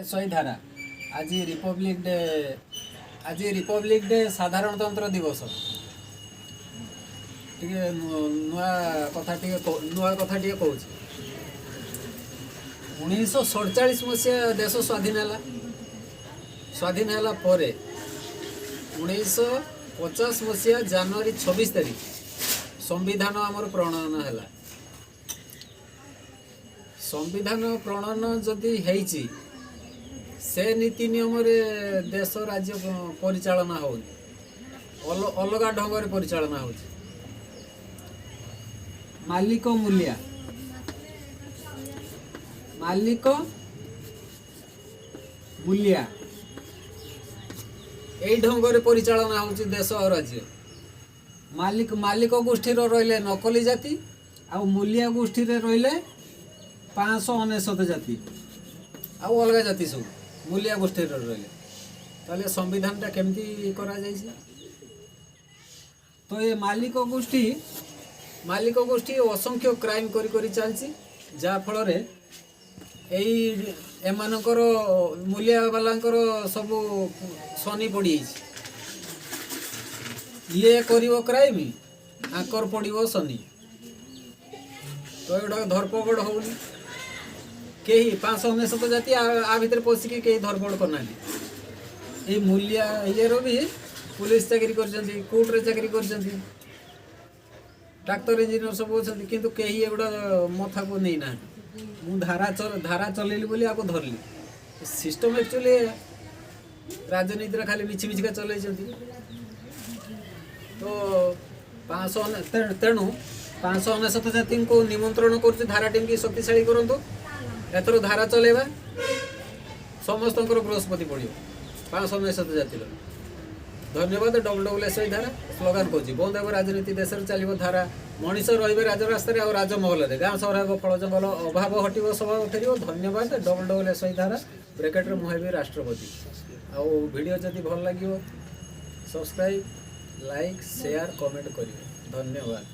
S ଧାରା। ଆଜି Republic day. ଆଜି ରିପବ୍ଲିକ୍ ଡେ, ସାଧାରଣତନ୍ତ୍ର ଦିବସ। ଟିକେ ନୂଆ କଥା ଟିକେ କହୁଛି। 1947 ମସିହା ଦେଶ ସ୍ୱାଧୀନ ହେଲା। ସ୍ୱାଧୀନ ହେଲା ପରେ 1950 ମସିହା ଜାନୁଆରୀ 26 ତାରିଖ ସମ୍ବିଧାନ ଆମର ପ୍ରଣୟନ ହେଲା। ସମ୍ବିଧାନ ପ୍ରଣୟନ ଯଦି ହେଇଛି, ସେ ନୀତି ନିୟମରେ ଦେଶ ରାଜ୍ୟ ପରିଚାଳନା ହେଉନି, ଅଲଗା ଢଙ୍ଗରେ ପରିଚାଳନା ହେଉଛି। ମାଲିକ ମୂଲିଆ, ମାଲିକ ମୂଲିଆ, ଏଇ ଢଙ୍ଗରେ ପରିଚାଳନା ହେଉଛି ଦେଶ ଆଉ ରାଜ୍ୟ। ମାଲିକ ଗୋଷ୍ଠୀର ରହିଲେ ନକଲି ଜାତି ଆଉ ମୂଲିଆ ଗୋଷ୍ଠୀରେ ରହିଲେ 599 ଜାତି ଆଉ ଅଲଗା ଜାତି ସବୁ ମୂଲିଆ ଗୋଷ୍ଠୀରେ ରହିଲେ। ତାହେଲେ ସମ୍ବିଧାନଟା କେମିତି କରାଯାଇଛି? ତ ଏ ମାଲିକ ଗୋଷ୍ଠୀ ଅସଂଖ୍ୟ କ୍ରାଇମ୍ କରି କରି ଚାଲିଛି, ଯାହାଫଳରେ ଏଇ ଏମାନଙ୍କର ମୂଲିଆ ବାଲାଙ୍କର ସବୁ ଶନି ପଡ଼ିଯାଇଛି। ଇଏ କରିବ କ୍ରାଇମ୍, ଆଙ୍କର ପଡ଼ିବ ଶନି। ତ ଏଗୁଡ଼ାକ ଧରପଗଡ଼ ହଉନି। କେହି 599 ଜାତି ଆ ଭିତରେ ପଶିକି କେହି ଧରପଗଡ଼ କରିନାହାନ୍ତି। ଏଇ ମୂଲିଆ ଇଏର ବି ପୁଲିସ ଚାକିରି କରିଛନ୍ତି, କୋର୍ଟରେ ଚାକିରି କରିଛନ୍ତି, ଡାକ୍ତର, ଇଞ୍ଜିନିୟର ସବୁ ଅଛନ୍ତି, କିନ୍ତୁ କେହି ଏଗୁଡ଼ା ମଥାକୁ ନେଇନାହାନ୍ତି। ମୁଁ ଧାରା ଚଲେଇଲି ବୋଲି ଆକୁ ଧରିଲି। ସିଷ୍ଟମ୍ ଆକ୍ଚୁଆଲି ରାଜନୀତିରେ ଖାଲି ମିଛି ମିଛିକା ଚଲେଇଛନ୍ତି। ତ ତେଣୁ 599 ଜାତିଙ୍କୁ ନିମନ୍ତ୍ରଣ କରୁଛି, ଧାରା ଟିମ୍କି ଶକ୍ତିଶାଳୀ କରନ୍ତୁ। ଏଥର ଧାରା ଚଲେଇବା, ସମସ୍ତଙ୍କର ବୃହସ୍ପତି ପଡ଼ିବ 599 ଜାତିର। ଧନ୍ୟବାଦ। ଡବଲ ଡବଲ ଏସ୍ ଧାରା ସ୍ଲୋଗାନ କହୁଛି। ବନ୍ଦ ହେବ ରାଜନୀତି, ଦେଶରେ ଚାଲିବ ଧାରା। ମଣିଷ ରହିବେ ରାଜରାସ୍ତାରେ ଆଉ ରାଜମହଲରେ। ଗାଁ ସହର ହେବ ଫଳ ଜଙ୍ଗଲ, ଅଭାବ ହଟିବ, ସ୍ୱଭାବ ଫେରିବ। ଧନ୍ୟବାଦ। ଡବଲ ଡବଲ ଏସ୍ ଧାରା, ବ୍ରେକେଟରେ ମୁଁ ହେବି ରାଷ୍ଟ୍ରପତି। ଆଉ ଭିଡ଼ିଓ ଯଦି ଭଲ ଲାଗିବ, ସବସ୍କ୍ରାଇବ୍, ଲାଇକ୍, ସେୟାର, କମେଣ୍ଟ କରିବେ। ଧନ୍ୟବାଦ।